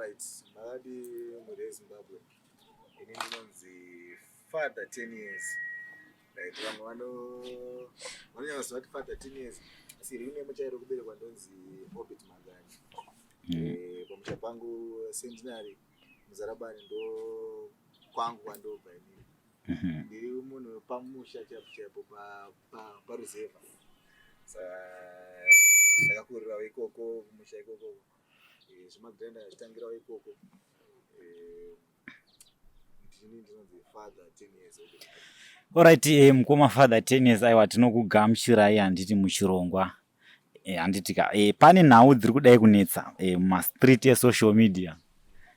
Alright, makadi mhuri yeZimbabwe. Ini ndinonzi Father 10 years. Right, vamwe vano vanonyatsoziva kuti Father 10 years. Asi real name chairo kuberekwa ndonzi Obert Magani. Eh, pamusha pangu Centenary Muzarabani ndo kwangu kwandobva inini. Ndiri munhu wepamusha chaipo chaipo paruzevha. Saka ndakakurirawo ikoko kumusha ikoko. Eh, zvemagiranda ndakazvitangirawo ikoko. Eh, ndini ndinonzi Father 10 years old. Alright, mukoma Father 10 years, aiwa tinokugamuchirai handiti muchirongwa. Handiti ka pane nhau dziri kudai kunetsa mumastreet esocial media.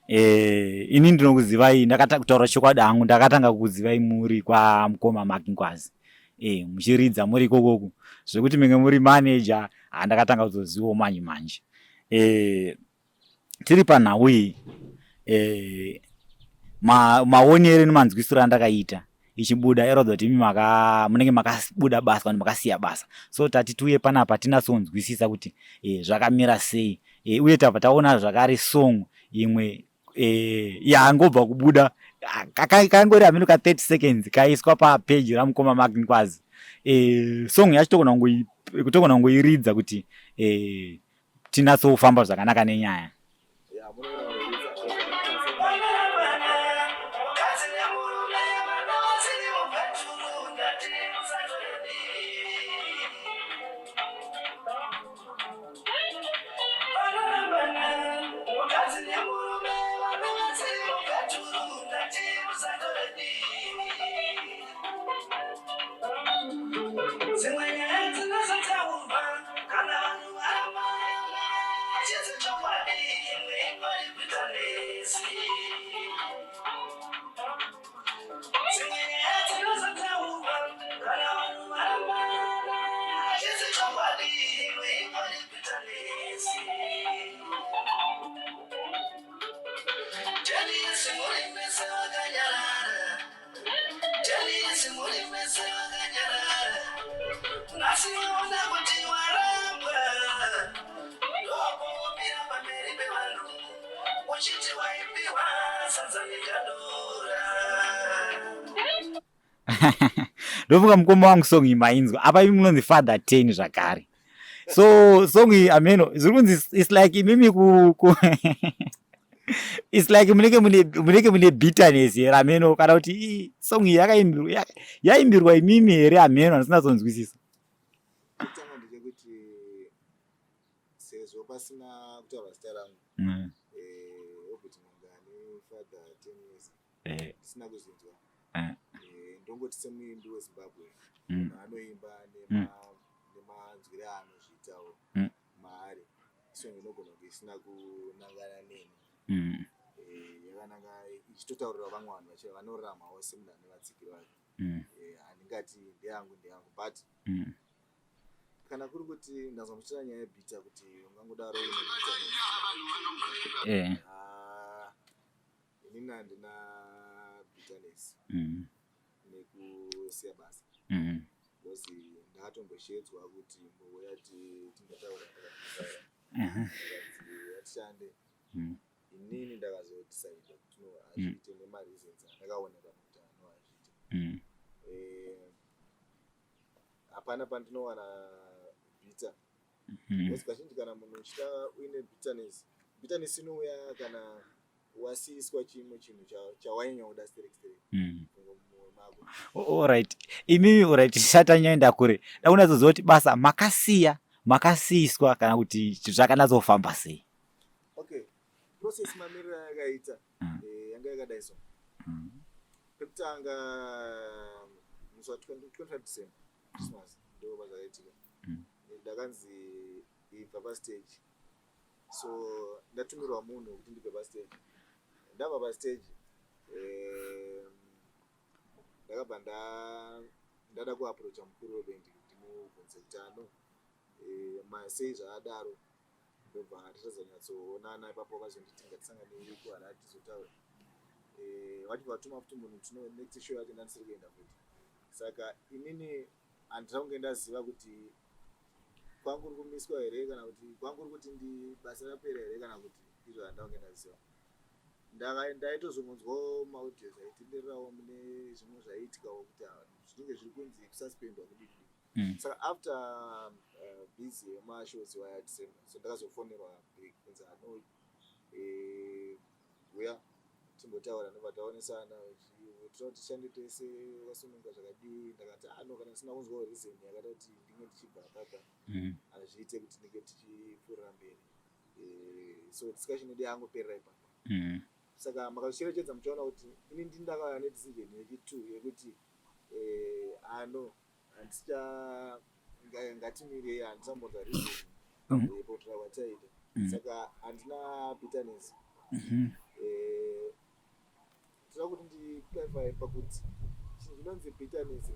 Ini ndinokuzivai, ndakata kutaura chokwadi hangu, ndakatanga kukuzivai muri kwamukoma Mark Ngwazi. Muchiridza muri ikokoku zvekuti menge muri manager, handakatanga kuzozivawo manje manje. Tiri panhau iyi, maonero nemanzwisiro andakaita ichibuda yaratidza kuti imi munenge makabuda basa kana makasiya basa. So tati tiuye panapa tinatsonzwisisa kuti zvakamira sei. Uye tabva taona zvakare song imwe yangobva kubuda kangori hameno ka 30 seconds kaiswa papeji ramukoma Mark Ngwazi. Song yacho togona kungoiridza kuti tinatsofamba zvakanaka nenyaya. Dzimwe nyaya dzinozotaurwa kana vanhu varambana, chisi chokwadi imwe ingori bitterness. Dzimwe nyaya dzinozotaurwa kana vanhu varambana, chisi chokwadi imwe ingori bitterness. Tenisi muri mese vakanyarara. Tenisi muri mese vakanyarara. Nhasi waona kuti warambwa. Ndokuomera pamberi pevanhu. Uchiti waipiwa sadza nekadora. Ndofunga mukoma wangu song iyi mainzwa apa, imi munonzi Father 10 zvakare, so song iyi ameno zviri kunzi it's like imimi ku it's like munenge mune bitterness here ameno, kana kuti song iyi yaimbirwa imimi here ameno, handisinatsonzwisisa. Kutanga ndechekuti sezvo pasina kutaura zita rangu, Obert Mangani Father 10 years, ndisina kuzinzwa. Ndongoti semuimbi weZimbabwe, munhu anoimba nemanzwire aanozviitawo maari, song inogona kunge isina kunangana neni. Yakananga ichitotaurira vamwe vanhu vanoraramawo semunhu ane vatsigiri vake. Handingati ndeyangu ndeyangu, but kana kuri kuti ndanzwa muchitaura nyaya yebitter, kuti ungangodaro une bitterness, ah, inini handina bitterness nekusiya basa, because ndakatomboshedzwa kuti mbouya tingotaura, atishande. Inini ndakazodecida kuti no, hazviite nemareasons andakaoneka kuti ano hazviite. Hapana pandinowana bitter, because kazhinji kana munhu uchita uine bitterness, bitterness inouya kana wasiiswa chimwe chinhu chawainyanya sterek sterek mumwoyo mako. Alright, imimi, alright, tisati tanyaenda kure, dakunatsoziva kuti basa makasiya, makasiiswa, kana kuti zvakanatsofamba sei? Okay, process mamiriro ayakaita yanga yakadai so. Pekutanga musi wa 25 December, Christmas, ndo pazvakaitika. Ndakanzi ibva pastage, so ndatumirwa munhu wekuti ndibve pastage. Ndabva pastage, ndakabva ndada kuapproacha mukuru webendi kuti ndimubvunze kuti ano sei zvakadaro. Ndobva tatazonyatsoonana ipapo, vazonditi ngatisanganei kuHarare tizotaura. Vachibva vatuma futi munhu tino next show yacho ndandisiri kuenda futi. Saka inini handina kunge ndaziva kuti kwangu uri kumiswa here, kana kuti kwangu uri kuti ndi basa rapera here, kana kuti izvo handina kunge ndaziva. Ndaitozongonzwawo maaudios aitendererawo mune zvimwe zvaiitikawo kuti ah, zvinenge zviri kunzi kususpendwa kudii kudii. Saka after busy yemashows waya December, so ndakazofonerwa back kunzi ano uya timbotaura. Ndobva taonesana, toda tishande tese wakasununga zvakadii. Ndakati ano kana ndisina kunzwawo reason yakaita kuti ndinge ndichibva apapa, hazviite kuti ndinge tichipfuurira mberi. So discussion yedu yangoperera ipapo. Saka makazvicherechedza muchaona kuti ini ndindakauya nedecision yechi2 yekuti ano handisicha, ngatimirei, handisambonzwa reason pokutora kwataita. Saka handina bitterness. Toda kuti ndiclarify pakuti chinhu chinonzi bitterness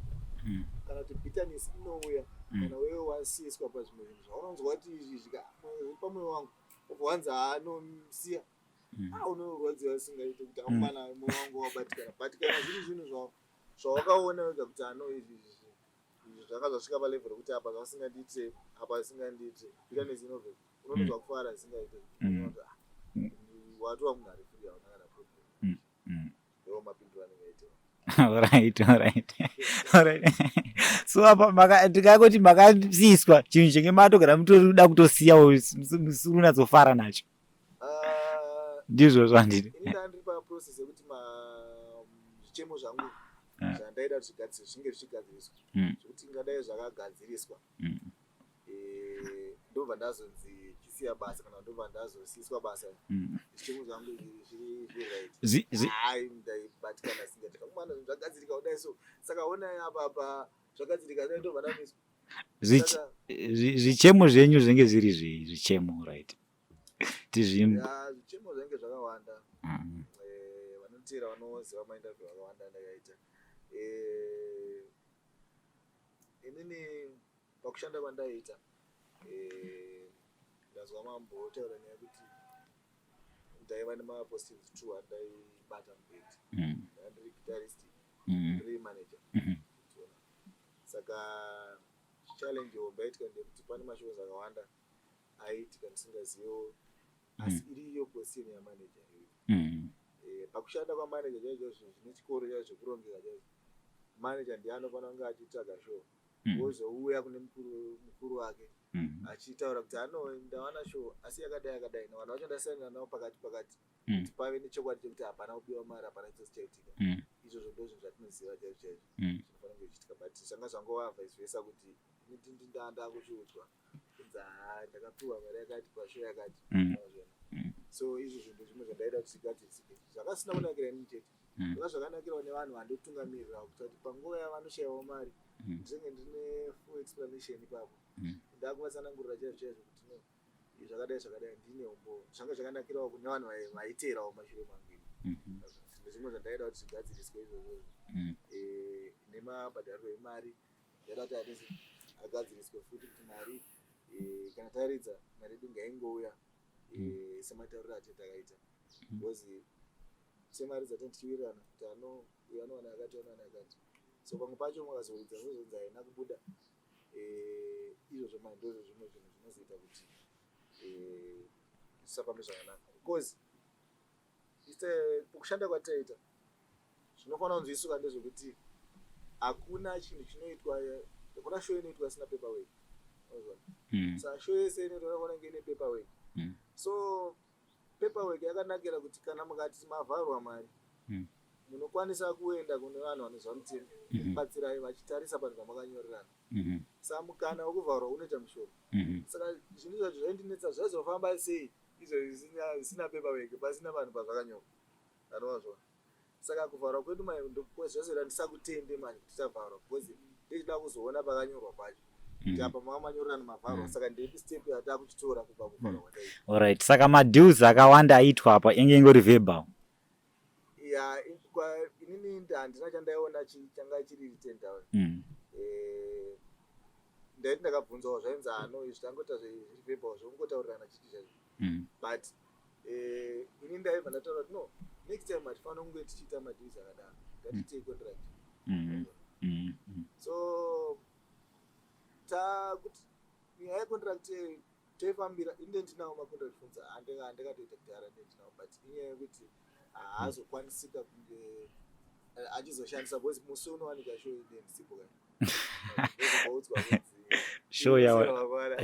kana kuti bitterness inouya kana wewe wasiyiswa pazvimwe zvinhu zvaunonzwa kuti izvi zviri pamwoyo wangu, ubva wanzi haanosiya. Ah, unorwadziwa singaite kuti aumana mwoyo wangu wabatikana, but kana zviri zvinhu zvawakaona wega kuti ano izvi izvi izvi zvanga zvasvika palevel rekuti apa zvasingandiite, apa zvisingandiite, bitterness inobve, unonzwa kufara zvisingaite. Watova munhu ari free, hauna kana problem. Ndo mapinduro anenge aitewa. Alright. So apa ndingangoti makasiyiswa chinhu chinge matogara mutoda kutosiyawo musuri unatsofara nacho. Ah, ndizvo zvandiri. Ini ndanga ndiri paprocess yekuti zvichemo zvangu zvandaida kuti zvigadziriswe zvinge zvichigadziriswa, zvekuti ingadai zvakagadziriswa, ndobva ndazonzi chisiya basa kana ndobva ndazosiyiswa basa, zvichemo zvangu zviri right. Hai, ndaibatikana singati kamwana zvinhu zvagadzirika kudai, so saka onai apa apa zvagadzirika dai ndobva ndamiswa. Zvichemo zvenyu zvinenge zviri zvei, zvichemo, right? Tizvimbo. Ya, zvichemo zvange zvakawanda. Vanoteera vanoziva mainterview akawanda andakaita. Inini pakushanda kwandaiita, ndazwa mambotaura nyaya yekuti ndaiva nemapositions two andaibata muband. Ndanga ndiri guitarist, ndiri manager. Saka challenge hombe yaitika ndeyekuti pane mashows akawanda aiitika ndisingazivewo, asi iri iyo position yamanager iyoyo. Pakushanda kwamanager chaizvo zvinhu zvine chikoro chaizvo zvekurongeka chaizvo, manager ndiye anofanira kunge achitsvaga show, wozouya kune mukuru mukuru wake achitaura kuti ano ndawana show asi yakadai yakadai, navanhu vacho ndasainira navo pakati pakati, kuti pave nechokwadi chekuti hapana kubiwa mari, hapana chitsotsi chaitika. Izvozvo ndo zvinhu zvatinoziva chaizvo chaizvo zvinofanira kunge zvichiitika, but zvanga zvangova vice versa kuti ini ndakuchiudzwa kunzi haa, ndakapiwa mari yakati pashow yakati. Unozviona? So izvozvo ndo zvimwe zvandaida kuti zvigadzirisike, zvakasina kunakira inini chete, zvanga zvakanakirawo nevanhu vandotungamirira, kuita kuti panguva yavanoshayiwawo mari ndinenge ndine full explanation ipapo, ndakuvatsanangurira chaizvo chaizvo kuti no, izvi zvakadai zvakadai, ndine umbowo. Zvanga zvakanakirawo kune vanhu vaiteerawo mashure mangu ini. Ndezvimwe zvandaida kuti zvigadziriswe izvozvozvo. Nemabhadhariro emari ndaida kuti adese agadziriswe futi, kuti mari kana taridza mari yedu ngaingouya sematauriro ati takaita, because semari dzatini tichiwirirana kuti ano uyu anowana yakati, anowana yakati, so pamwe pacho makazoridza zvozonzi haina kubuda. Izvozvo manje ndozvo zvimwe zvinhu zvinozoita kuti zvisafambe zvakanaka, because kushanda kwataita zvinofanira kunzwisiswa ndezvekuti hakuna chinhu chinoitwa, hakuna show inoitwa isina paperwork. Unozviona? Saka show yese inoitwa inofanira kunge ine paperwork. So paperwork yakanakira kuti kana mukati mavharwa mari, munokwanisa kuenda kune vanhu vanoziva mutemo kubatsirai vachitarisa panhu pamakanyorerana. Saka mukana wekuvharwa unoita mushoma. Saka zvinhu zvacho zvaindinetsa, zvaizofamba sei izvo zvisina paperwork, pasina vanhu pazvakanyorwa, anovazvona? Saka kuvharwa kwedu zvazoita ndisakutende manje kuti tavharwa, because ndichida kuzoona pakanyorwa pacho kuti apa mava manyorerana mavharwa. Saka ndeipi step yatakuchitora kubva kuvharwa kwataita? Alright, saka madeals akawanda aitwa apa enge ingori verbal. Ya, inini handina chandaiona changa chiri written down. Ndaiti ndakabvunzawo zvainzi ano izvi tangoita zviri verbal, zvokungotaurirana chiti chaizvo. But ini ndaibva ndataura kuti no, next time hatifanira kunge tichiita madeals akadaro, ngatiitei contract. So takuti nyaya yecontract toifambira, inde ndinawo macontract forms, handingatoita kudhara, ndinawo, but inyaya yekuti Haazokwanisika kunge achizoshandisa because musi unowanika show ine ndisipo ka. Ndozobaudzwa kunzi Show yawa. Mangwana.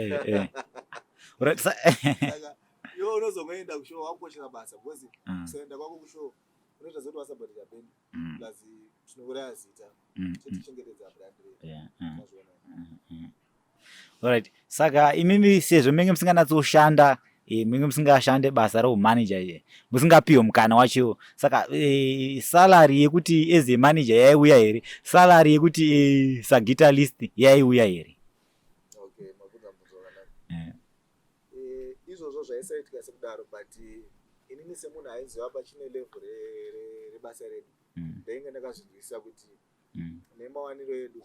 Right, Saka iwe unozongoenda kushow wakukoshera basa because kusaenda kwako kushow unoita zoti wasabotera band, plus tinouraya zita, tichengetedza brand redu. Mazviona? Alright, saka imimi sezvo menge musinganatsoshanda, menge musingashande basa reumanager, musingapiwe mukana wacho, saka salary yekuti as a manager yaiuya here? Salary yekuti saguitarist yaiuya here? Okay, mabvunza mubvunzo wakanaka. Izvozvo zvaisaitika sekudaro, but inini semunhu aiziva pachine level rebasa redu, ndainge ndakazvinzwisisa kuti nemawaniro edu,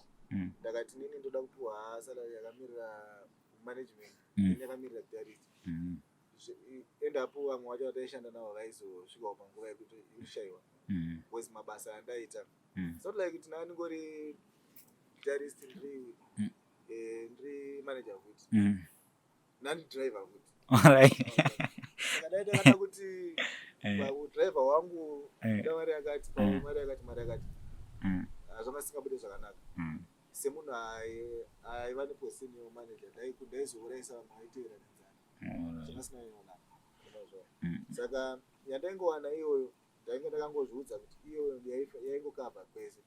ndakati nini ndoda kupiwa salary yakamirira management, yakamirira guitarist. Endapo vamwe vacho vataishanda navo vaizosvikawo panguva yekuti irishayiwa because mabasa andaita, it's not like kuti ndanga ndingori guitarist, ndiri ndiri manager futi, nandidriver futi. Saka dai ndakada kuti driver wangu da mari yakati, mari yakati, mari yakati, zvanga zvisingabude zvakanaka. Semunhu aiva neposition yemanager, ndaizourayisa vamwe vaiteera nenzara, zvanga zvisina nyanyonaka. Saka yandaingowana iyoyo, ndainge ndakangozviudza kuti iyoyo yaingokavha kwese.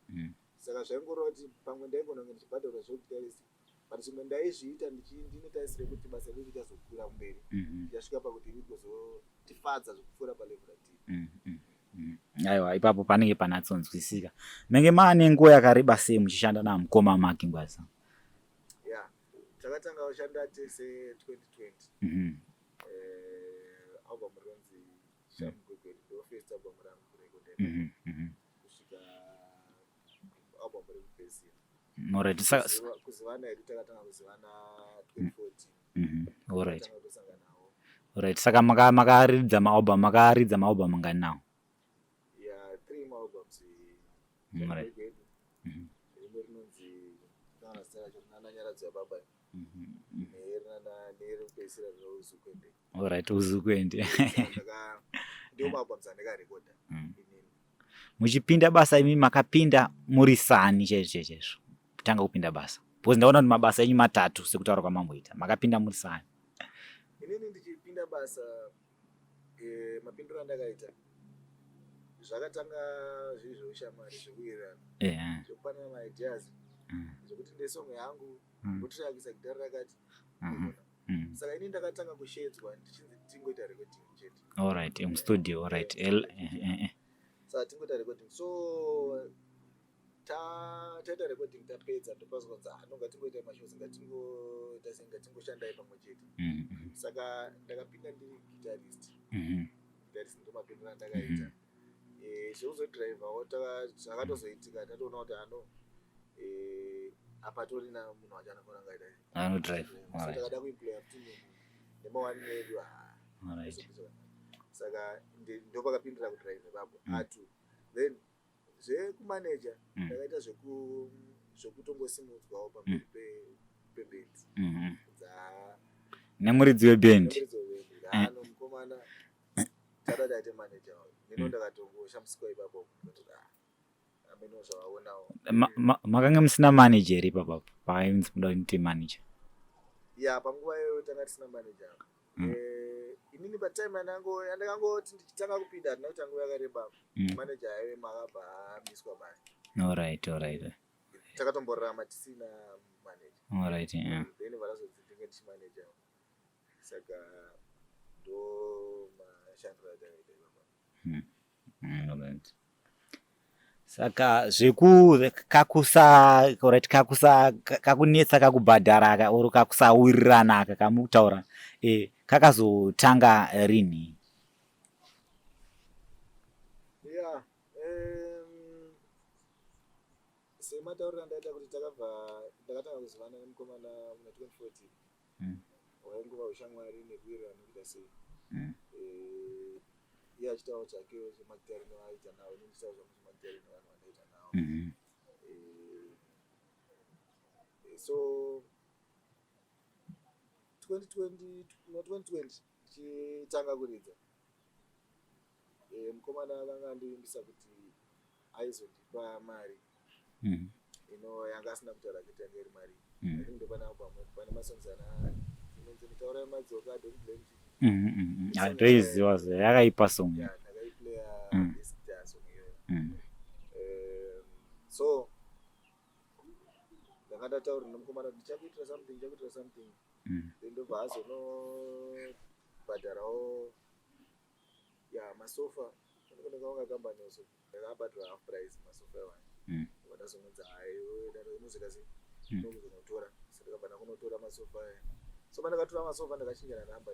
Saka zvaingoreva kuti pamwe ndaigona kunge ndichibhadharwa zvekuguitarist, but zvimwe ndaizviita ndine tarisiro yekuti basa redu richazokura kumberi, richasvika pakuti rigozotifadza zvekupfuura palevel ratiri. Aiwa, ipapo panenge panatsonzwisika. Menge maane nguva yakareba sei muchishanda namukoma Mark Ngwazi? Ya, takatanga kushanda tese 2020. Album rinonzi Shamugwegwedi ndo first album rangu kurekodera kusvika album rekupedzisira. Alright, saka Kuzivana hedu takatanga kuzivana 2014. Takatanga kutosanganawo. Alright, saka makaridza maalbum, makaridza maalbum mangani nawo? Ya, three maalbums. Shamugwegwedi, rimwe rinonzi kana zita racho rinana Nyaradzo yaBaba, nerinana nerekupedzisira rinoUzukwende. Alright, Uzukwende. Ndiwo maalbums andakarekodha inini. Muchipinda basa imi makapinda muri sani chaizvo chaizvo chaizvo kutanga kupinda basa? Because ndaona kuti mabasa enyu matatu sekutaura kwamamboita. Makapinda muri sani? Inini ndichipinda basa, mapindiro andakaita, zvakatanga zviri zveushamwari, zvekuwirirana, zvekupanana maideas, zvekuti ndesong yangu, ndotirakisa gitari rakati. Saka ini ndakatanga kushedzwa ndichinzi tingoita recording chete. Alright, mustudio, alright. Saka tingoita recording, so taita recording, tapedza, ndopazonzi, "Ah, no, ngatingoita mashows, ngatingoita sei, ngatingoshandai pamwe chete." Saka ndakapinda ndiri guitarist. Guitarist ndo mapindiro andakaita. Zvekuzodhiraivhawo zvakatozoitika tatoona kuti ano hapatorina munhu wacho anofanira kunge aita Anodrive. So takada kuemploya futi munhu nemawaniro edu, saka ndopakapindira kudhiraivha ipapo atu. Then zvekumaneja, ndakaita zvekutongosimudzwawo pamberi pebhendi Nemuridzi webhendi. Nemuridzi webhendi, ano mukomana tada kuti aite manager wavo. Nino ndakatongoshambisikwa ipapo kuti, ah, ameno zvavaonawo. Makanga musina manager here ipapapo paainzi muda kuite manager? Ya, panguva iyoyo tanga tisina manager. Inini patime yandakangoti ndichitanga kupinda, handina kuita nguva yakareba, manager aive makabva amiswa basi. Takatomborarama tisina manager. Alright, yeah. Then vakazodzi ndinge ndichimanager, saka ndo mashandiro atakaita ipapa. Alright. Saka zveku kakusa, alright, kakusa kakunetsa kakubhadhara aka or kakusawirirana aka kamukutaura, kakazotanga rini? Ya, sematauriro andaita kuti takabva ndakatanga kuzivana nemukomana muna 2014, waingova ushamwari nekuwirirana nekuita sei. Iye achitawo zvake zvemagitari nevaaita nawo, ini ndichitawo zvangu zvemagitari nevanhu vandaita nawo. So 2020, no, 2020 ndichitanga kuridza. Mukomana akanga andivimbisa kuti aizondipa mari ino yanga asina kutaura kuti yanga iri mari. I think ndopane album, pane masongs ana inonzi "Mitaura Yemadzoka", "Don't Blame". Ah, toiziva zve, yakaipa song. Yeah, ndakaiplaya bass guitar song iyoyo. So ndanga ndataura nemukomana kuti ndichakuitira something, ndichakuitira something. Then ndobva azonobhadharawo ya masofa ndakaunga kambani also, ndakabhadhara half price masofa iwayo. Ndobva ndazononzi, "Hayi, unozoita sei? Unozonotora." So ndakabva ndakunotora masofa aya. So pandakatora masofa, ndakachinjana namba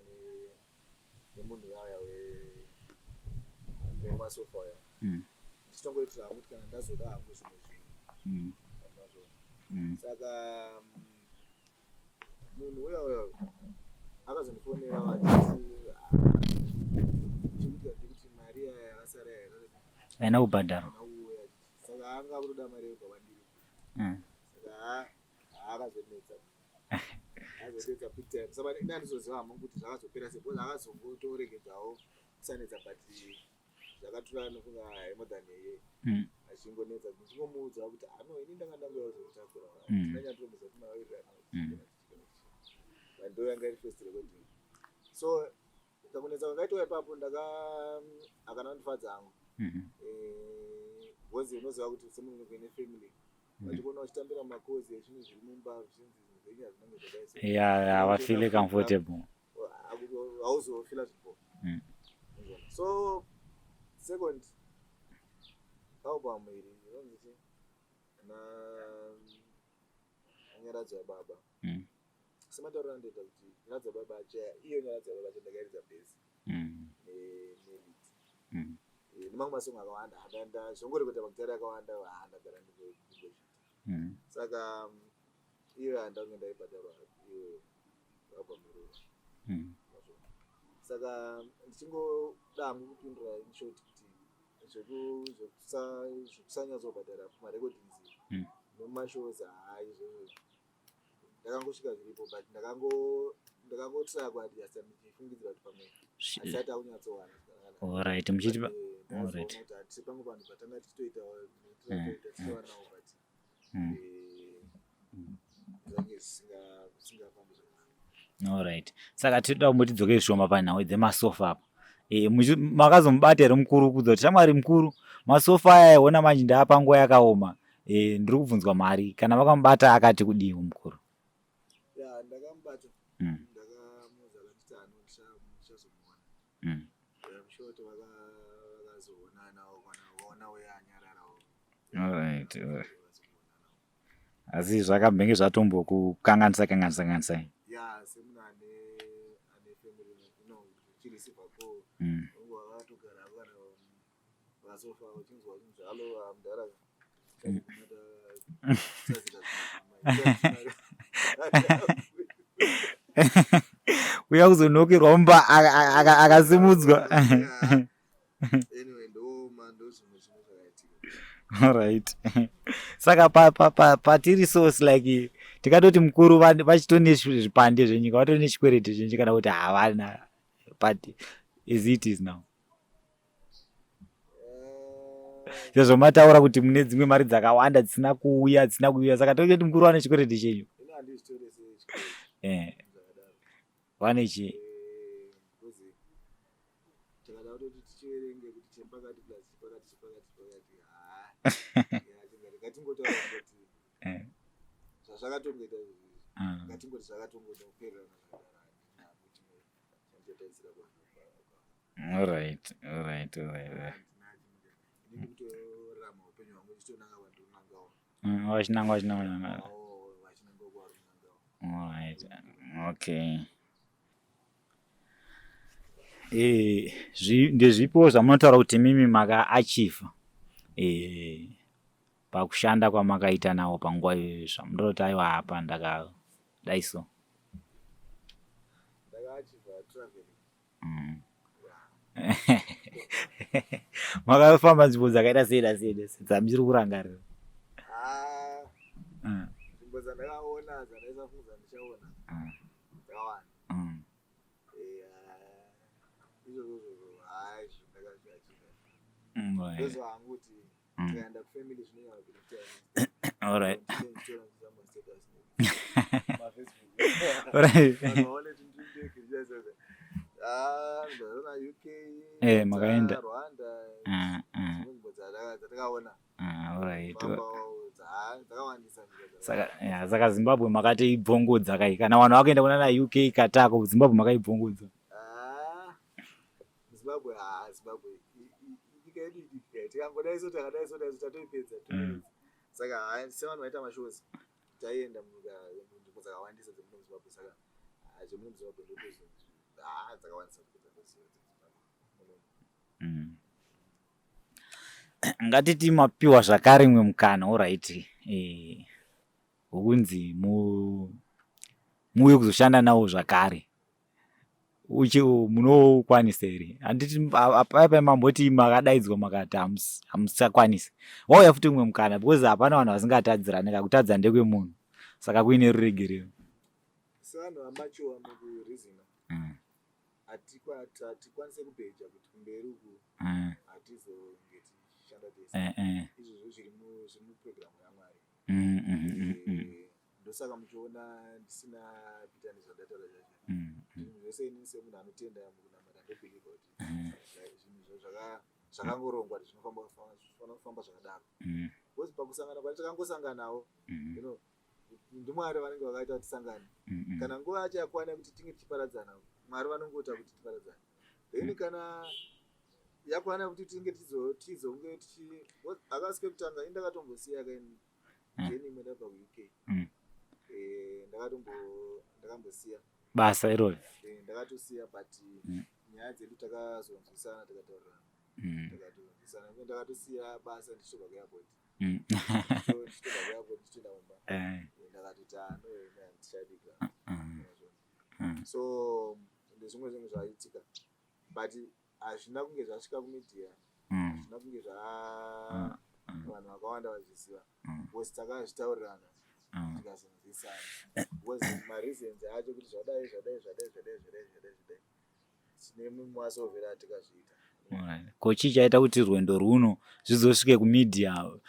nemunhu yaya wemasofa aya, ndichitongoitira hangu kuti kana ndazoda hangu zvimwe zvinhu mazvo. Saka munhu uya uya akazondifonera vachiti, "Chikuitika ndekuti mari yaya yakasara yaya Haina kubhadharwa. Haina kuuya." Saka anga akutoda mari yebva kwandiri. Saka akazonetsa, azonetsa big time. Saka ine handizoziva hangu kuti zvakazopera sei, because akazongotoregedzawo kusanetsa, but zvakatora nokunga more than a year achingonetsa, ndichingomuudza kuti ano ini ndanga ndangouya kuzomutakura. Ndinanyatoromuza kuti makawirirana. But ndo yanga iri first recording. So kakunetsa kwangaitwa ipapo, ndaka akana kundifadza hangu. Because unoziva kuti semunhu une family, vachikuona uchitambira makozi ezvinhu zviri mumba, zvichinzi zvinhu zvenyu hazvinange zvadai so. Yeah, havafeel comfortable. Hauzofila zvipo. So second album iri inonzi chi na Nyaradzo Yababa. Sematauriro andoita kuti Nyaradzo Yababa acha, iyo Nyaradzo Yababa acha ndakairidza bass nelead. Nemamwe masongo akawanda zvongorekota magitari akawanda, ndagara ndingozviita. Saka iyo handange ndaibhadharwa iyo album iroro. Saka ndichingoda hangu kupindura in short kuti zvekusanyatsobhadhara marecordings nemumashows, haa, izvozvo ndakangosvika zviripo, but ndakangotraya kuadjusta ndichifungidzira kuti pamwe asati akunyatsowana zvakanaka. Alright, muchiti But, alright. ndazoona kuti hatisi pamwe vanhu patanga tichitoita tichitowanawo, but zvange zvisingafambi zvakanaka. Alright, saka tinoda kumboti dzokei zvishoma panhau dzemasofa apa. Makazomubata here mukuru kudza kuti, "Shamwari mukuru, masofa aya ona manje ndaapa nguva yakaoma, ndiri kubvunzwa mari"? Kana vakamubata, akati kudiwo mukuru? Ya, ndakamubata. Ndakamuudza, akanditi ano ndichazomuona. I'm sure kuti vakazoonanawo kana vaona uye anyararawo. Alright. Vakazoonanawo. Asi zvakambenge zvatombokukanganisa kanganisa kanganisai? Ya, semunhu ane family, uchireceiva call, unge wakatogara kana vasofa, uchinzwa uchinzi, "Hallo, mudhara." Uya kuzonokerwa mumba akasimudzwa. Anyway, ndo zvimwe zvinhu zvakaitika. Alright, saka patiri so it's like tikatoti mukuru vachitone zvipande zvenyika, vatori nechikwereti zvenyika, kana kuti havana, but as it is now, sezvo mataura kuti mune dzimwe mari dzakawanda dzisina kuuya, saka tototi mukuru vane chikwereti chenyu? Ini handizvitore sechikwereti zvakadaro. Vane chi Because takada kutoti tichiverenge kuti chepakati plus chepakati, chepakati, chepakati, haa, ngatingotaura kungoti zvazvakatongoita izvi, ngatingoti zvakatongoita kupererana zvakadaro. Handina hangu chimwe chandichatarisira. Alright. Handina chimwe. Ini ndikutorarama upenyu hwangu ndichitonanga kwandinonangawo. Wachinanga, wachinanga, wachinanga. Awo vachinanga kwavari kunangawo. Alright, okay. Ndezvipo zvamunotaura kuti mimi makaachieva pakushanda kwamakaita nawo panguva iyoyo, zvamunotaura kuti, "Aiwa, apa ndakadai so"? Ndakaachieva traveling. Makafamba nzvimbo dzakaita sei nasei nasei dzamuchiri kurangarira? Ah, nzvimbo dzandakaona dzandaisafunga ndichaona dzakawanda. Izvozvo hai, zvo ndakazviachieva. Ndoziva hangu kuti tikaenda kufamily zvinonyanya kuita. Alright. Eh, makaenda. Ah, ah, saka Zimbabwe makatoibvongodza kai kana vanhu vakuenda kunana UK Katako Zimbabwe makaibvongodza. Ah, Zimbabwe ah, Zimbabwe nyika yedu idiki tikangodai so takadai so dai so tatoipedza. Saka haa sevanhu vaita mashows taienda munyika munzvimbo dzakawandisa dzemuno muZimbabwe. Saka haa zvemuno muZimbabwe ndotoziva haa dzakawandisa nzvimbo dzandoziva dzemuZimbabwe munomu. Ngatiti mapiwa zvakare imwe mukana alright wokunzi muuye kuzoshanda nawo zvakare uchi munokwanisa here? Handiti paya paya mamboti makadaidzwa makati hamusakwanisi, wauya futi umwe mukana because hapana vanhu vasingatadzirane, kakutadza ndekwemunhu saka kuine ruregerero. Sevanhu vamachuwa mukurizina hatikwanise kubheja kuti kumberi uku hatizonge tichishanda tese. Izvozvo zviri mupurogiramu yaMwari. Ndosaka muchiona ndisina pitani zvandataura zvacho. Zvinhu zvese inini semunhu anotenda mukunamata ndobhilivha kuti zvinhu zvakangorongwa kuti zvinofanira kufamba zvakadaro. Because pakusangana kwati takangosanganawo, you know, ndiMwari vanenge vakaita kuti tisangane. Kana nguva yacho yakwana yekuti tinge tichiparadzana, Mwari vanongoita kuti tiparadzane. Then kana yakwana kuti tinge tizonge tichi akasi kekutanga ini ndakatombosiya kaini jeni imwe ndabva kuUK. Ndakambosiya basa iroro. Ndakatosiya but nyaya dzedu takazonzwisana tikataurirana. Takatonzwisana. Ndakatosiya basa ndichitobva kuairport. Ndichitobva kuairport ndichitoenda kumba. Ndakatoti ah no handichadika. So ndezvimwe zvinhu zvaitika but hazvina kunge zvasvika kumedia, hazvina kunge zva vanhu vakawanda vazviziva because takazvitaurirana tikazonzwisana because mareasons acho kuti zvadai zvadai zvadai zvadai zvadai zvadai zvadai tine mumasovhera atikazviita. Ko chii chaita kuti rwendo rwuno zvizosvike kumedia?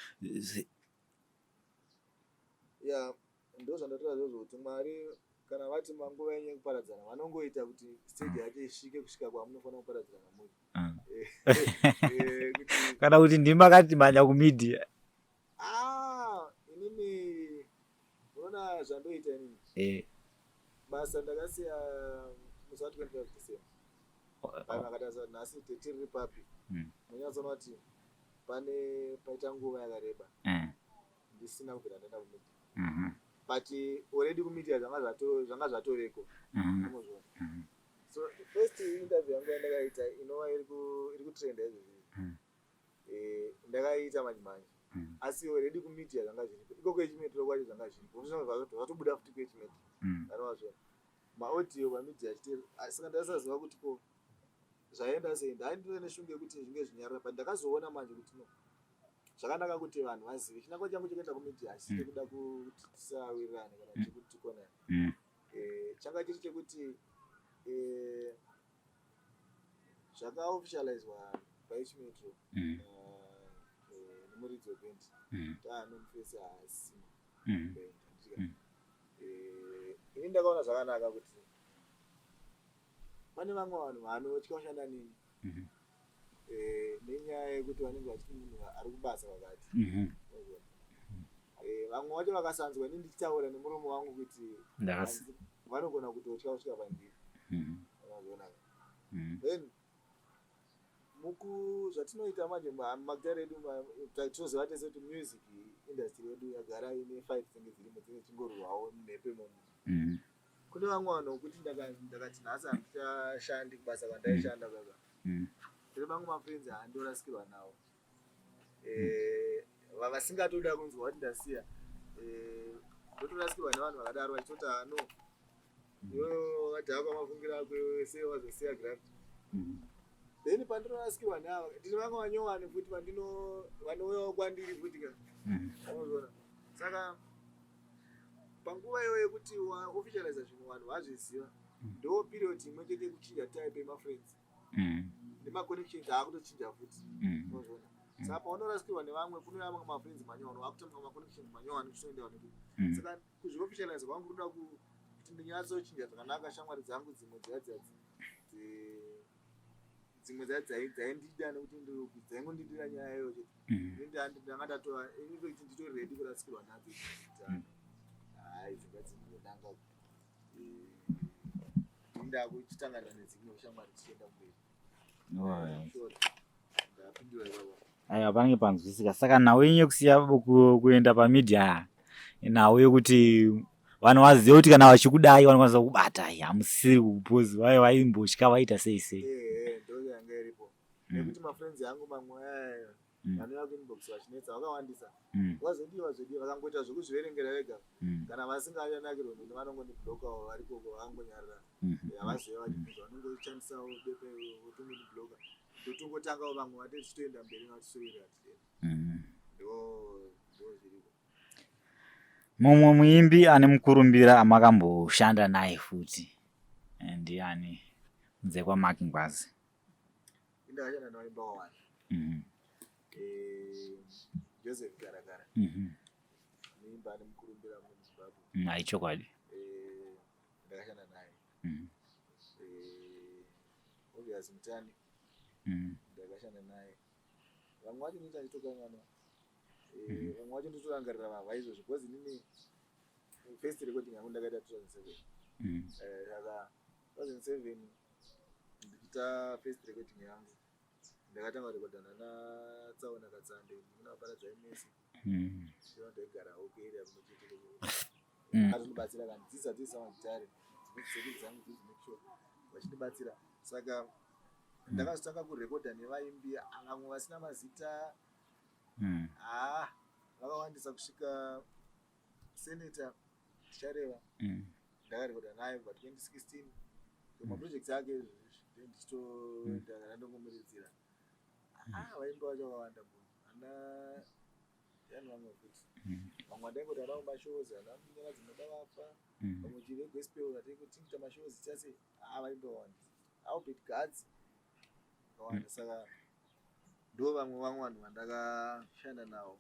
Ya, ndo zvandataura zvozvo kuti Mwari kana vati manguva yenyu yekuparadzana vanongoita kuti stage yacho isvike kusvika kwamunofanira kuparadzirana muri. Kana kuti ndimi makati manya kumedia? Ah, inini unoona zvandoita inini. Basa ndakasiya musi wa 25 December. Vanhu vakatarisa nhasi tiri papi, munyatsoona kuti pane paita nguva yakareba ndisina kubvira ndaenda kumedia. But already kumedia zvanga zvatoreko. Unozviona. So first interview yangu yandakaita inova iri kutrenda izvezvi. Ndakaiita manje manje. Asi already kumedia zvanga zviripo. Ikoko H-Metro kwacho zvanga zviripo. Zvatobuda futi kuH-Metro. Vanozviona. Maaudio pamedia achiti saka ndasaziva kuti ko zvaenda sei. Ndaindove neshungu yekuti zvinge zvinyarara but ndakazoona manje kuti no zvakanaka kuti vanhu vazive. Chinangwa changu chekuenda kumedia hachisi chekuda kuti tisawirirane kana chekuti tikonane. Changa chiri chekuti zvakaofficializwa paH-Metro nemuridzi weband taano mufesi haasina band. Ini ndakaona zvakanaka kuti pane vamwe vanhu vanotya kushanda neni nenyaya yekuti vanenge vachiti munhu ari kubasa kwakati. Vamwe vacho vakasanzwa ini ndichitaura nemuromo wangu kuti vanogona kutotya kusvika pandiri. Unozviona. Then muku zvatinoita manje magitare edu tinoziva tese kuti music industry yedu yagara ine fight dzinenge dzirimo dzinenge dzichingorwawo mumhepo imomo. Kune vamwe vanhu vokuti ndakati nhasi handichashandi kubasa kwandaishanda kaka. Ndine mamwe mafriends aandorasikirwa nawo vasingatoda kunzwa kuti ndasiya. Ndotorasikirwa nevanhu vakadaro vachitoti ah no, iwewe wakadhakwa mafungiro ako iwewe sei wazosiya graft. Then pandinorasikirwa neava ndine vamwe vanyowani futi vanouyawo kwandiri futi ka. Unozviona. Saka panguva iyoyo yekuti waofficializa zvinhu vanhu vazviziva, ndo period imwe chete yekuchinja type yemafriends. Nemaconnections aakutochinja futi. Unozviona. Saka paunorasikirwa nevamwe, kunouya mamwe mafriends manyowani, wakutanga maconnections manyowani uchitoendawo neku. Saka kuzviofficialize kwangu kunoda kuti ndinyatsochinja zvakanaka shamwari dzangu dzimwe dziya dziya dzimwe dziya dzaindida nekuti dzaingondidira nyaya iyoyo chete. Ndanga ndatova, in fact nditori ready kurasikirwa nadzo. Hayi, dzinga dzinonanga ndakuchitangana nedzimwe shamwari tichienda kumberi. Ndapindura ipapo. Aiwa, panenge panzwisika. Saka nhau yenyu yekusiya kuenda pamedia, nhau yekuti vanhu vazive kuti kana vachikudai vanokwanisa kukubatai, hamusiri kupozi vai vaimbotya vaita sei sei? Ehe, ndo yanga iripo, nekuti mafriends angu mamwe aya vanouya kuinbox vachinetsa vakawandisa. Wazodiwa zodiwa, vakangoita zvekuzviverengera vega. Kana vasinganakirwe neni, vanongondiblokawo varikoko vakangonyarara. Havazive vachibvunza, vanongoshandisawo bepa votongondibloka, ndotongotangawo vamwe vate tichitoenda mberi vatisoirira tichienda. Ndo zviriko. Mumwe muimbi ane mukurumbira amakamboshanda naye futi ndiani kunze kwaMark Ngwazi? Indakashanda navaimba wawanda. Joseph Garakara, muimbi ane mukurumbira muZimbabwe. Aichokwadi. Ndakashanda naye. Obvious Mutani, ndakashanda naye. Vamwe vacho ndinoita ndichitokanganwa. Vamwe vacho ndotorangarira vavha izvozvo because inini first recording yangu ndakaita 2007. Saka 2007 ndichiita first recording yangu, ndakatanga kurekodhana naTsaona Katsande muna Paradzai Mesi. Ndaigarawo kuarea kumwe chete. Atondibatsira kandidzidzisa dzidzisa magitare, dzimwe dzangu dzidzi make sure vachindibatsira. Saka ndakazotanga kurekodha nevaimbi vamwe vasina mazita. Haa, vakawandisa kusvika Senator Tichareva. Ndakarekodha naye kubva 2016 maprojects ake ndichitoenda ndongomuridzira. Ah, vaimbi vacho vakawanda munhu ana yani vamwe futi. Vamwe vandaingoti anawo mashows, ana Nyanga Dzinoda Vafa. Vamwe chive gospel atiita mashows chase. Ah, vaimbi vakawandisa, Albert Gads, vakawanda. Saka ndo vamwe vanhu vandakashanda navo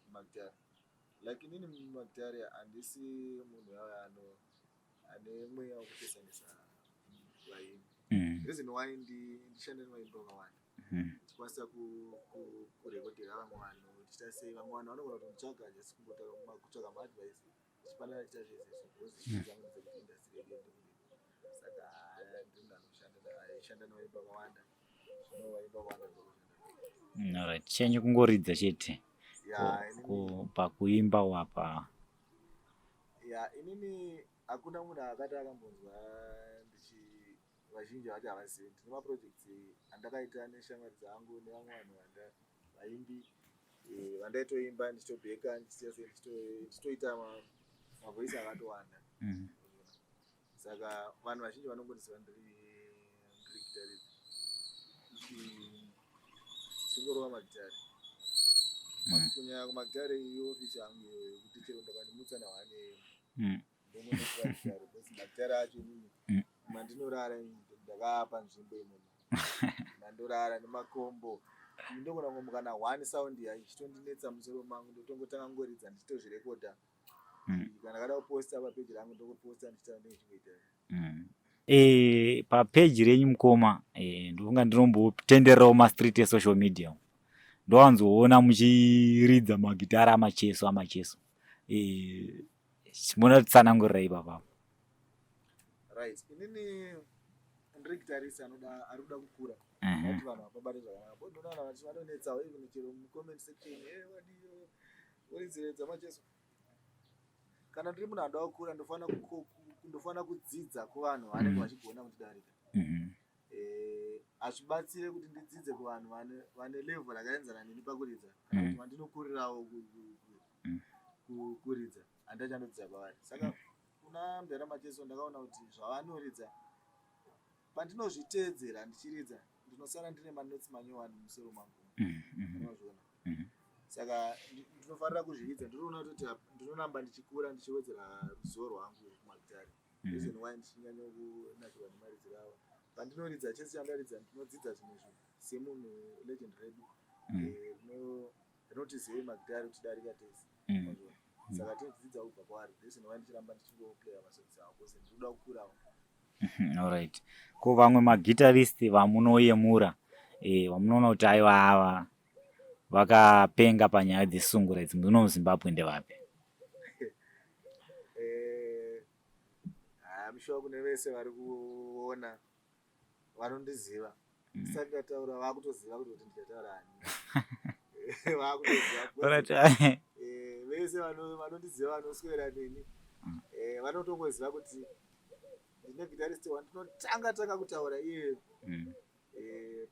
mumagitare. Like inini mumagitare handisi munhu yaya ano ane mweya wekupesanisa vaimbi. Reason why ndishanda nevaimbi vakawanda, ndichikwanisa kurekodhera vamwe vanhu, tichiita sei, vamwe vanhu vanogona kutonditsvaga just kungotaura, kutsvaga maadvice, tichipanana, tichiita zvese izvo, because shii dzangu ndedzekuti industry yedu iende kumberi. Saka haya, ndiri munhu anoshanda aishanda nevaimbi vakawanda. Zvino vaimbi vakawanda ndokushanda. Alright, chenyu kungoridza chete? Ya. Pakuimba wapa? Ya, inini hakuna munhu akati akambonzwa ndichi, vazhinji vacho havazivi. Ndine maprojects andakaita neshamwari dzangu nevamwe vanhu vanda vaimbi vandaitoimba ndichitobheka, ndichiita sei, ndichitoita mavoice akatowanda. Saka vanhu vazhinji vanongondiziva ndiri guitarist, ndichingorova magitare. Kunyanya kumagitare, iofisi yangu iyoyo yekuti chero ndakandimutsa nahwane ndongonotora gitare, because magitare acho inini mandinorara ndakaapa nzvimbo imomo mandorara nemakombo. Ndogona kungomuka na one sound ichitondinetsa musoro mangu, ndotongotanga ngoridza ndichitozvirekodha. Kana kada kuposta papeji rangu, ndokuposta ndichita ndinge chingoita. Papeji renyu mukoma, ndofunga ndinombotendererawo mastreet esocial media, ndowanzoona muchiridza magitara amacheso amacheso. Munotsanangurira ipapapo. Right, inini ndiri guitarist anoda ari kuda kukura. Kuti vanhu vapabate zvakanaka, bo ndinoona vanhu vanonetsawo even chero mucomment section, "Wadii uridziredza macheso?" Kana ndiri munhu anoda kukura, ndofana kudzidza kuvanhu vanenge vachigona kundidarika. Hazvibatsire kuti ndidzidze kuvanhu vane level rakaenzana neni pakuridza kana kuti vandinokurirawo kuridza, handachandodzidza kwavari. Saka kuna Mudhara Macheso ndakaona kuti zvavanoridza, pandinozviteedzera ndichiridza, ndinosara ndine manotsi manyowani mumusoro mangu. Unozviona. Saka ndinofarira kuzviridza, ndinoona kuti ndinoramba ndichikura, ndichiwedzera ruzivo rwangu kumagitare. Reason why ndichinyanya kunakirwa nemaridziro avo. Pandinoridza chese chandaridza ndinodzidza zvimwe zvinhu semunhu legend redu eh, rinotizivei magitari kutidarika tese. Saka tinodzidza kubva kwaari reason why ndichiramba ndichingoplaya masongs avo because ndiri kuda kukurawo. Alright. Ko vamwe magitarist vamunoyemura eh, vamunoona kuti aiwa ava vakapenga panyaya dzesungura idzi muno muZimbabwe ndevapi? Eh, I'm sure kune vese vari kuona vanondiziva ndisati ndataura vakutoziva kuti kuti ndichataura ani. Vakutoziva because, Alright. vese vanondiziva vanoswera neni vanotongoziva kuti ndine guitarist wandinotanga tanga kutaura iye.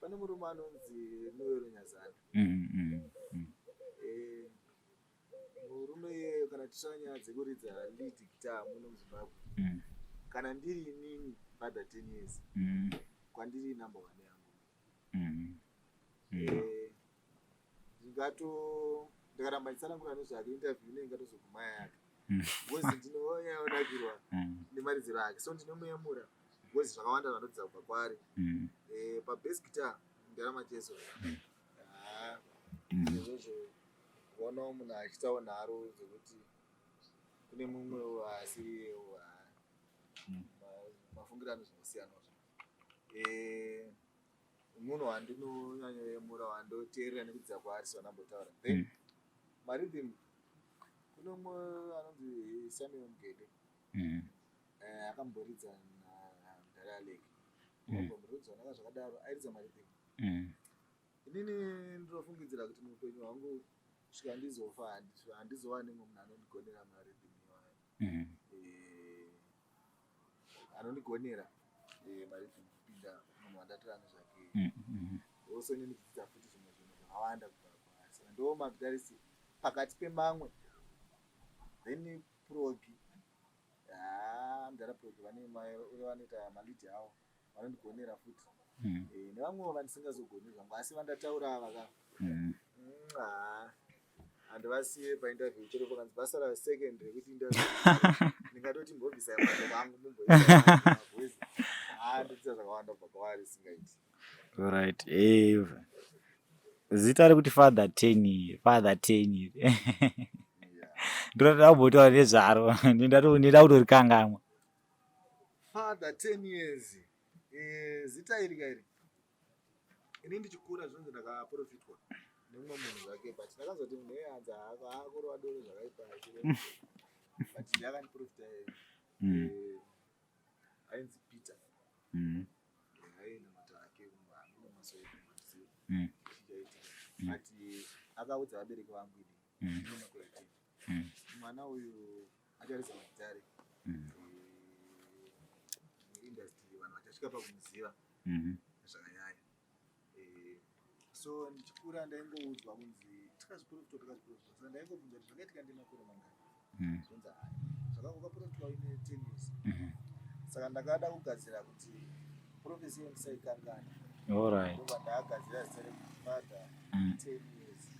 Pane murume anonzi Noel Nyazana. Murume iyeyo kana tichitaura nyaya dzekuridza lead guitar muno muZimbabwe, kana ndiri inini Father 10 Years, kwandiri number one yangu. Ndingato ndikaramba nditsanangura nezvake, interview inenge ingatozoguma yake because ndinonyanyonakirwa nemaridziro ake, so ndinomuyemura because zvakawanda zvanodzidza kubva kwaari. Pabass guitar ndaramacheso izvozvo kuonawo munhu achiitawo nharo dzekuti kune mumwe asiriyewo, mafungiro anozongosiyanawo. Munhu wandinonyanyoyemura, wandoteerera nekudzidza kwaari sevandambotaura. Then marhythm, kune umwe anonzi Samuel Mugede. Akamboridza naMudhara Alec album rinonzi zvakadaro, airidza marhythm. Inini ndinofungidzira kuti muupenyu hwangu kusvika ndizofa handizowani mumwe munhu anondigonera marhythm iwayo. Anondigonera marhythm kupinda munhu wandatora nezvake. Also inini ndichidzidza futi zvimwe zvinhu zvakawanda kubva kwaari, saka ndo magitarist pakati pemamwe. Then Progi, haa, mudhara Progi vane vanoita malead avo, vanondigonera futi. Nevamwewo vandisingazogoni zvangu, asi vandataura ava ka, haa, handivasiye painterview chero pakanzi pasara second rekuti interview, ndingatoti mbobvisai mashoko angu, mumboisa. Haa, ndodzidza zvakawanda kubva kwavari singaiti. Alright. Zita rekuti Father 10, Father 10. Ndinoda kumbotaura nezvaro. Ndinoda kutorikangamwa. Father 10 Years. Zita iri kairi. Ini ndichikura zvinonzi ndakaprofitwa nemumwe munhu zvake, but ndakanzwa kuti munhu iye anzi akurova doro zvakaipa, but ndiye akandiprofita. Ainzi Peter. Ainamata ake hamuna masoiziva chichaitika, but akaudza vabereki vangu ini ndine makore 10, mwana uyu acharidza magitare muindustry, vanhu vachasvika pakumuziva zvakanyanya. So ndichikura ndaingoudzwa kunzi tikazviprofitwa, tikazviprofitwa, saka ndaingobvunza kuti zvakaitika ndine makore mangani? Zvonzi hai, zvakaprofitwa uine 10 years. Saka ndakada kugadzira kuti prophecy iyo ndisaikangana. Ndobva ndagadzira zita rekuti Father 10 Years.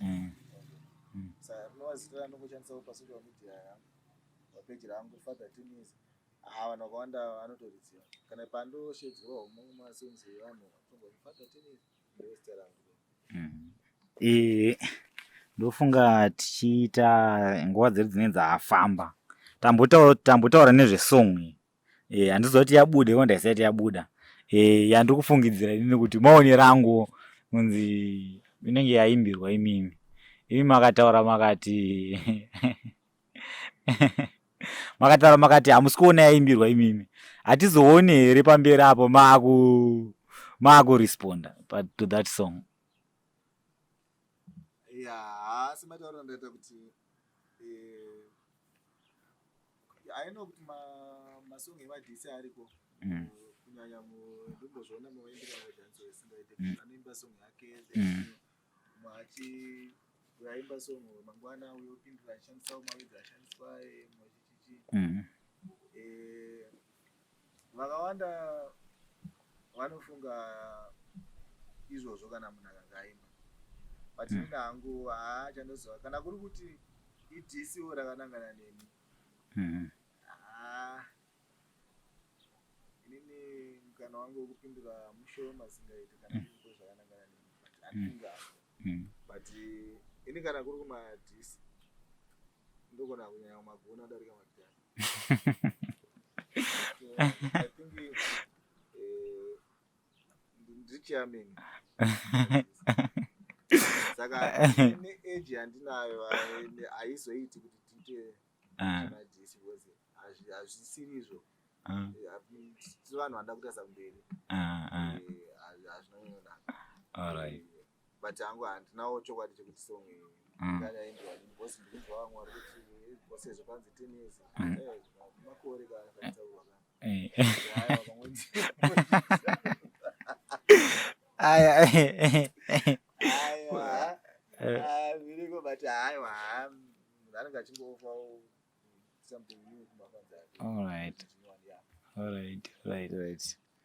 Saka rinova zita randongoshandisawo pasocial media yangu, papeji rangu, Father 10 Years. Ah, vanhu vakawanda vanotoriziva kana pandoshedzerwawo mumwe masongs evanhu vatongoti Father 10 Years, ndo zita rangu. Ndofunga tichiita nguva dzedu dzinenge dzafamba, tambotaura nezvesong iyi. Handiziva kuti yabuda iko ndaisati yabuda. Yandiri kufungidzira inini kuti maonero angu kunzi inenge yaimbirwa imimi. Imi makataura makati hamusi kuona yaimbirwa imimi. Hatizooni here pamberi apo maakuresponda to that song? Ya, sematauriro andaita kuti I know kuti masong emadhisi ariko, kunyanya ndombozviona muvaimbi kana vedancehall isingaite, anoimba song yake, then mumwe achi uyo aimba song mangwana uyo opindura achishandisawo mawords ashandiswa mumwe chichichi. Vakawanda vanofunga izvozvo kana munhu akanga aimba, but inini hangu haa, chandoziva kana kuri kuti idiss rakanangana neni, haa, inini Mukana wangu wekupindura mushoma singaiti kana ndiko zvakanangana neni, but handifungi hangu. But ini kana kuri kumadhisi, ndogona kunyanya kumagona kudarika magitari. So, I think ndiri chairman, saka neage yandinayo haizoiti kuti tiite madhisi because hazvisirizvo. Tiri vanhu vanoda kutarisa kumberi. Hazvinonyanyonaka. But hangu handinawo chokwadi chekuti song iyi inganyaimbiwa nini, because ndikunzwa vamwe vari kuti sezvo panzi 10 years, makore kaataurwa ka. Aiwa, pamwe Aya. Aiwa, zviriko, but haiwa, munhu anenge achingofawo something new kumafans ake. Alright. Zvinyowani, yeah. Alright, right.